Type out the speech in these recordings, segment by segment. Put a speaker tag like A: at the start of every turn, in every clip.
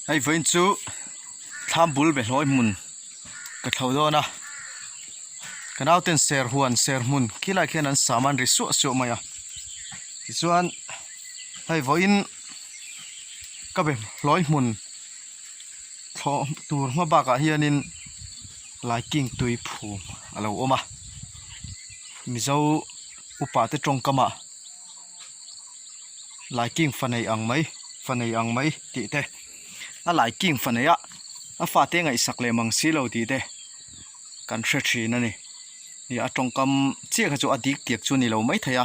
A: Hei vawiin chu thlam bul be hlawi hmun ka thlo dawn a ka nauten ser huan ser hmun khilai khian an sam an ri suah suah mai a tichuan hei vawiin ka be hlawi hmun thlawh tur hma bakah hianin laiking tui phum a lo awm a mizo upa te tawngkam ah. Laiking fa nei ang mai fa nei ang mai tih te a laiking fa nei a a fate ngaihsak leh mang si lo tih te kan hre thin a ni ih a tawngkam chiah kha chu a dik tiak chu a ni lo maithei a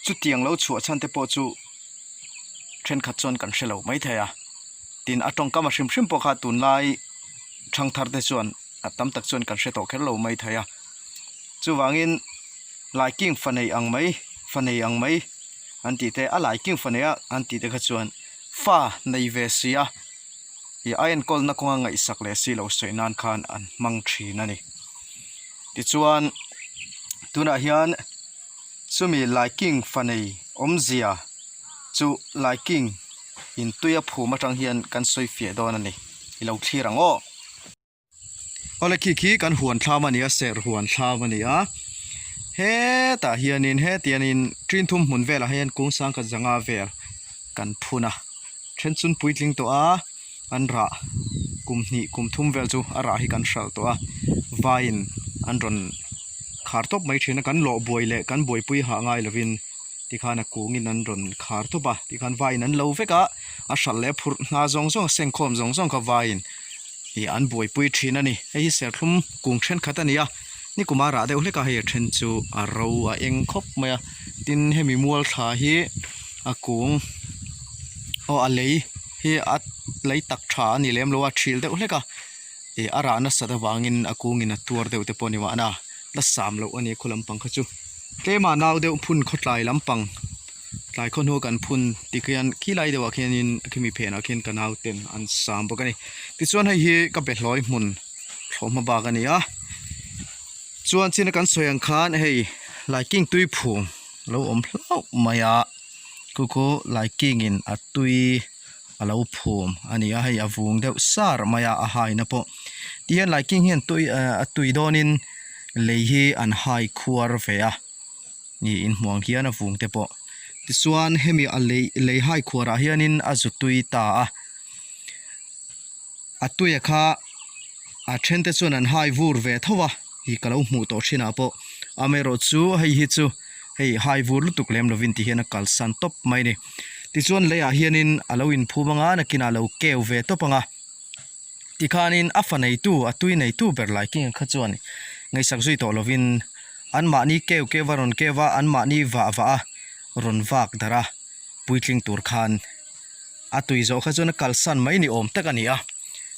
A: chutiang lo chhuah chhan te pawh chu thenkhat chuan kan hre lo maithei a tin a tawngkam a hrim hrim pawh kha tunlai thangthar te chuan a tam tak chuan kan hre tawh kher lo maithei a chuvangin. Laiking fa nei ang mai, fa nei ang mai an tih te, a laiking fa nei a an tih te kha chuan fa nei ve si a, ih a enkawlna kawnga ngaihsak leh si lo sawi nan khan an hmang thin a ni. Tichuan tunah hian chumi laiking fa nei awmzia chu laiking in tui a phum atang hian kan sawi fiah dawn a ni, i lo thlir ang aw. Awle khi khi kan huan thlam a ni a serh huan thlam a ni a hetah hianin hetianin ṭin thum hmun velah hian kung sangkhat zanga vel kan phun a then chun puitling tawh a an rah kum hnih kum thum vel chu a rah hi kan hralh tawh a vaiin an rawn khar tawp mai thin a kan lawh buai leh kan buaipui hah ngai lovin. Tikhan a kungin an rawn khar tawp a, tikhan vaiin an lo vek a, a hralh leh a phurh hna zawng zawng a sengkhawm zawng zawng kha vaiin ih an buaipui thin a ni. Hei hi serthlum kung thenkhat a ni a, nikuma rah deuh hlek a, hei a then chu a ro a eng khawp mai a, tin hemi mual thla hi a kung aw a lei hi a lei tak tha a ni lem lo a, thil deuh hlek a, ih a rah nasat avangin a kungin a tuar deuh te pawh a ni mahna la sam loh a ni khaw lampang kha chu. Tlema nau deuh phun khawtlai lampang tlai khaw hnu kan phun tikhian khilai deuhah khianin khimi phenah khian ka nau ten an sam bawk a ni tichuan hei hi ka behlawi hmun thlawhhma bak a ni a chuan china kan sawi ang khan hei laiking tui phum lo awm hlauh mai a khu khu laiking in a tui a lo phum a ni a hei a vung deuh sar mai a a haina pawh tihian laiking hian tui ehh a tui dawnin lei hi an hai khuar ve a ni inhmuh ang hian a vung te pawh tichuan hemi a lei lei hai khuar ah hianin a zu tui ta a a tuia kha a then te chuan an hai vur ve tho a ih ka lo hmuh tawh thin ah pawh amaherawhchu hei hi chu hei hai vur lutuk lem lovin ti hian a kalsan tawp mai a ni tichuan leiah hianin a lo inphum anga nakinah a lo keu ve tawp anga tikhanin a fa neitu a tui neitu ber lai king kha chuan ngaihsak zui tawh lovin anmahni keu keu a rawn keu a anmahni vah vah a rawn vak darh a puitling tur khan. A tui zawh kha chuan a kalsan mai ni awm tak a ni a,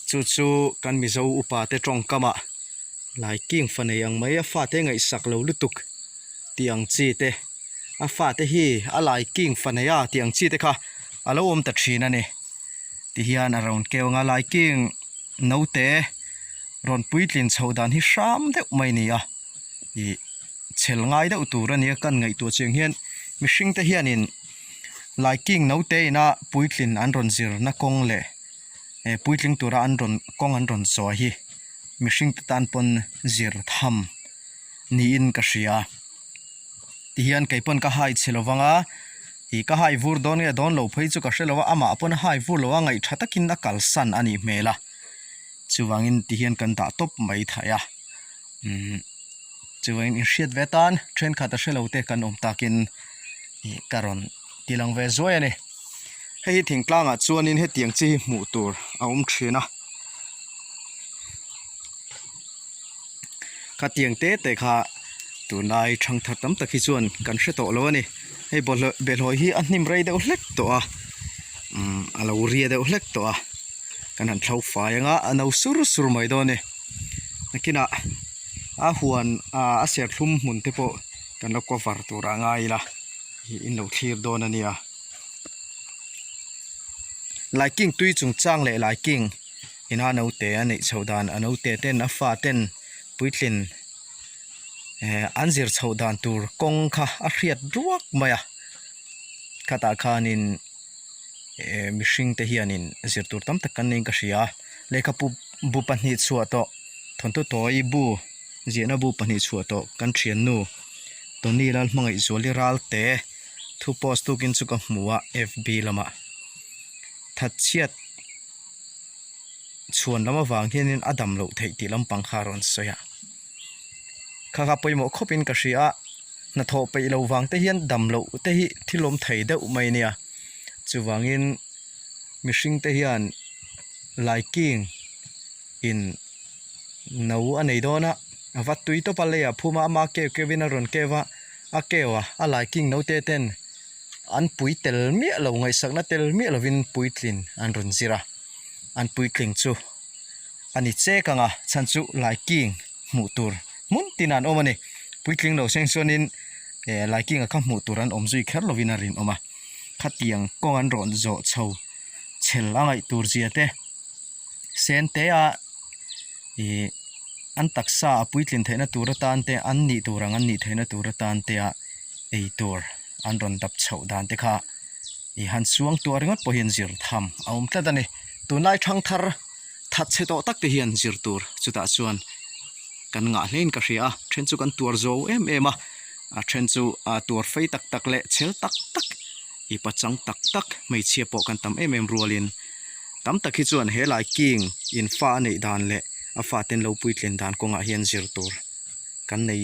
A: chu chu kan Mizo upa te tawngkam ah Laiking fa nei ang mai a fate ngaihsak lo lutuk tih ang chi te, a fate hi a Laiking fa nei a tih ang chi te kha a lo awm ta thin a ni. Tihian a rawn keu ang a, Laiking naute rawn puitlin chhoh dan hi hram deuh mai a ni a, ih. Chhel ngai deuh tur a nia kan ngaihtuah chiang hian mihring te hianin laiking naute ina puitlin an rawn zirna kawng leh eh puitling tura an rawn kawng an rawn zawh hi mihring te tan pawn zir tham niin ka hria tihian kei pawn ka hai chhe lo vang a ih ka hai vur dawn nge dawn lo phei chu ka hre lo a amah pawn a hai vur lo a ngaihtha takin a kalsan a nih hmel a chuvangin tihian kan dah tawp mai thei a. Umm chuan in hriat ve tan thenkhat a hrelo te kan awm takin ih ka rawn ti lang ve zuai a ni hei hi thingtlang ah chuanin hetiang chi hi hmuh tur a awm thin a khatiang te te kha tunlai thangthar tam tak hi chuan kan hre tawh lo a ni hei bawlhhlawh bawlhhlawh hi a hnim rei deuh hlek tawh a umm a lo ria deuh hlek tawh a kan han thlo fai ang a a no sur sur mai dawn a ni. Nakinah a huan ah a serthlum hmun te pawh kan lo cover tur ah ngai ila ih in lo thlir dawn a nia. Laiking tui chungchang leh laiking ina naute a neih chhoh dan a naute ten a fa ten puitlin eh an zir chhoh dan tur kawng kha a hriat ruak mai a khatah khanin. Mihring te hianin zir tur tam tak kan neiin ka hria a, lehkhapu bu pahnih chhuah tawh thawnthu tawi bu ziahna bu pahnih chhuah tawh kan thiannu Tony Lalhmangaihzuali Ralte thu post tukin chu ka hmu a fb lamah thatchhiat chhuan lam avang hianin a dam loh theih tih lampang kha a rawn sawi a. Kha kha pawimawh khawpin ka hria a, hnathawh peih lo vang te hian dam loh te hi thil awm thei deuh mai nia. Chuvangin mihring te hian laiking in no a nei dawn a, a va tui tawp a leiah phum a, ama keu keu in a rawn keu a, a keu a, a laiking no te ten an pui tel miah lo, ngaihsakna tel miah lovin puitlin an rawn zir a, an puitling chu. A ni chek ang a, chhan chu Laiking hmuh tur hmun tin an awm a ni. Puitling lo seng chuanin eh Laiking a kha hmuh tur an awm zui kher lovin a rinawm a. Khatiang kawng an rawn zawh chho chhel a ngaih tur zia te sen te a ih an taksa a puitlin theihna tur atan te an nih tur ang an nih theihna tur atan te a ei tur an rawn dap chhoh dan te kha ih han suang tuah ringawt pawh hian zir tham a awm tlat a ni. Tunlai thangthar that chhe tawh tak te hian zir tur chutah chuan kan ngah hlein ka hria a, then chu kan tuar zo em em a, a then chu a tuar fei tak tak leh chhel tak tak i pachang tak tak hmeichhia pawh kan tam em em rualin tam tak hi chuan he lai king in fa a neih dan leh a faten lo puitlin dan kawngah hian zir tur kan nei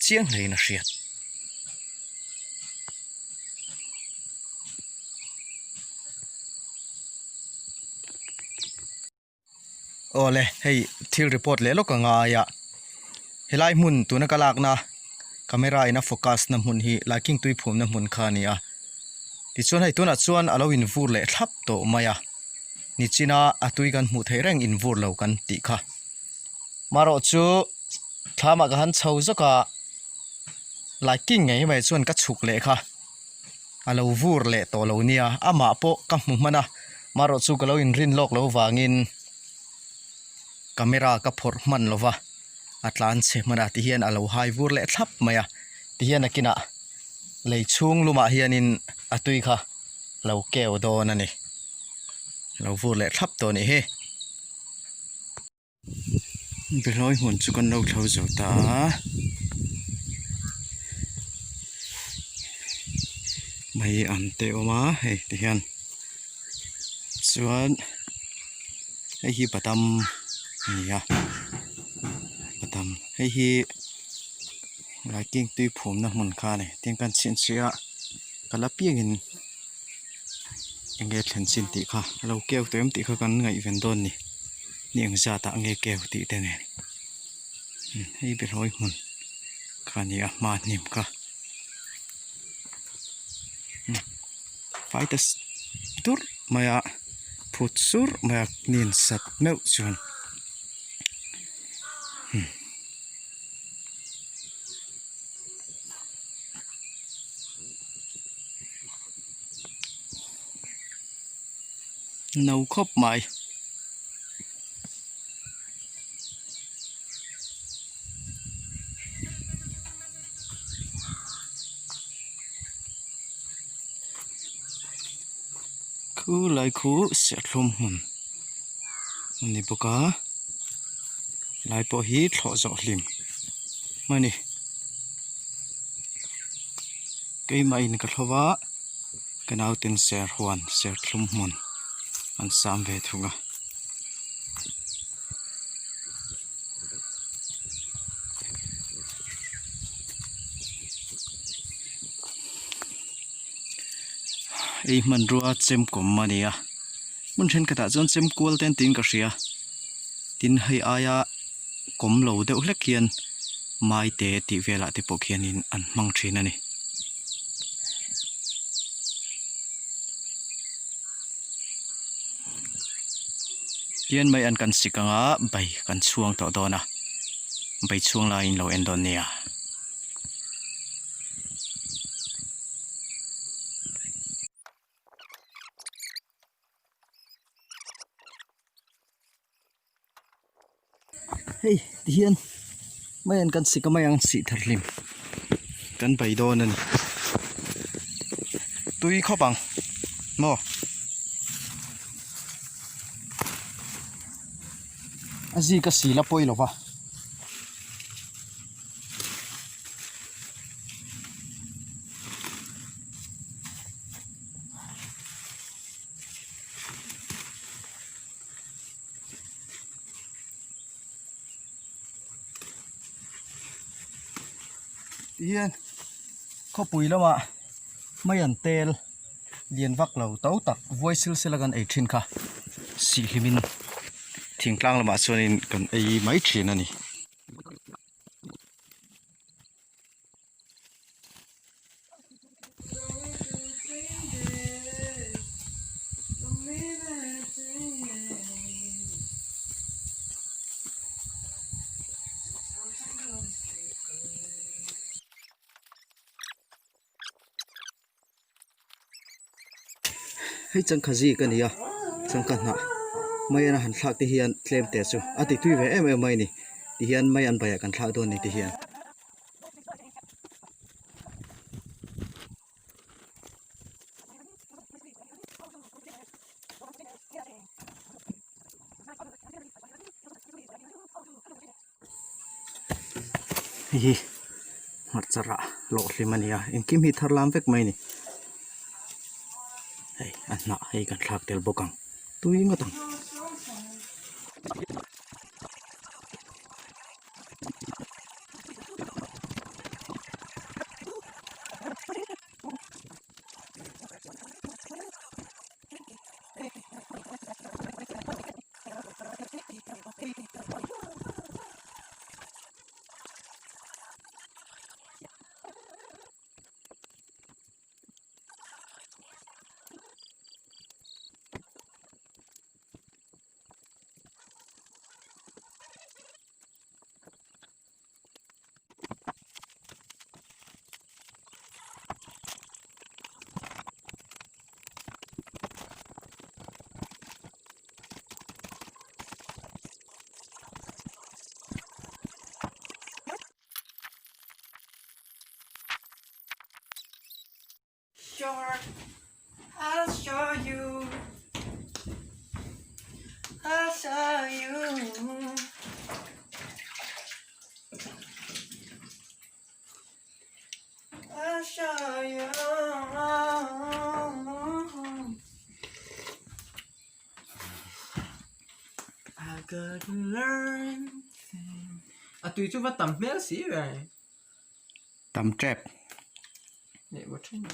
A: chiang hlein a hriat. Awle hei thil report leh lawk a ngai a helai hmun tuna ka lakna camera in a focus na hmun hi laiking tui phumna hmun kha a ni a tichuan hei tunah chuan a lo in vur leh thlap tawh mai a nichina a tui kan hmuh theih reng in vur lo kan tih kha marawh chu thlamah ka han chho zawk a laiking ngei mai chuan ka chhuk leh kha. A lo vur leh tawh lo nia, amah pawh ka hmu hman a, marawh chu ka lo inrin lawk lo vangin camera ka phawrh hman lo va, a tlan chhe hman a tihian a lo hai vur leh thlap mai a, tihian nakinah lei chhung lumah hianin a tui kha lo keu dawn a ni, a lo vur leh thlap tawh a nih hi. Behlawi hmun chu kan lo thlo zo ta a mai an te awm a hei ti hian chuan hei hi badam a ni a badam hei hi laiking tui phumna hmun kha a ni tin kan chhinchhiah a ka la piangin. Enge thlen chin tih kha a lo keu tawh em tih kha kan ngaihven dawn ni ni eng zat ah nge keu tih te nen hei behlawi hmun kha a ni a hma hnim kha fai ta durh mai a phut surh mai a nin sat meuh chuan. No khawp mai. Khu lai khu serthlum hmun a ni bawk a lai pawh hi thlawh zawh hlim a ni. Keimah in ka thlawh a ka nauten ser huan serthlum hmun an sam ve thung a. Ei hmanrua chem kawm a ni a hmun thenkhatah chuan chem kual te an tiin ka hria tin hei aia kawm lo deuh hlek hian maite tih velah te pawh khianin an hmang thin a ni. Tian mai an kan sik anga bai kan chhuang tawh dawn a bai chhuang laiin lo en dawn nia. Hei ti hian mai an kan sik a mai ang sih thar hlim kan bei dawn a ni tui khawp ang maw. A zik a sil a pawi lo va. Tihian khawpui lamah mai an tel lian vak lo to tak vuai sil sela kan ei thin kha sihhlimin thingtlang lamah chuanin kan ei mai thin a ni. Hei changkha zik a ni a changkha hnah mai a han thlak te hian tlem te chu a ti tui ve em em mai a ni tihian mai an baiah kan thlak dawn a ni ti hian. Hei hi hmarcha rah lawh hlim a ni a engkim hi thar lam vek mai a ni hei a hnah hei kan thlak tel bawk ang tui ngawt ang.
B: Sure, I'll show you. I'll show you. I'll show you. I gotta learn thing. A tui chu va tam hmel si ve.
A: Tam tep.
B: Leh maw thin.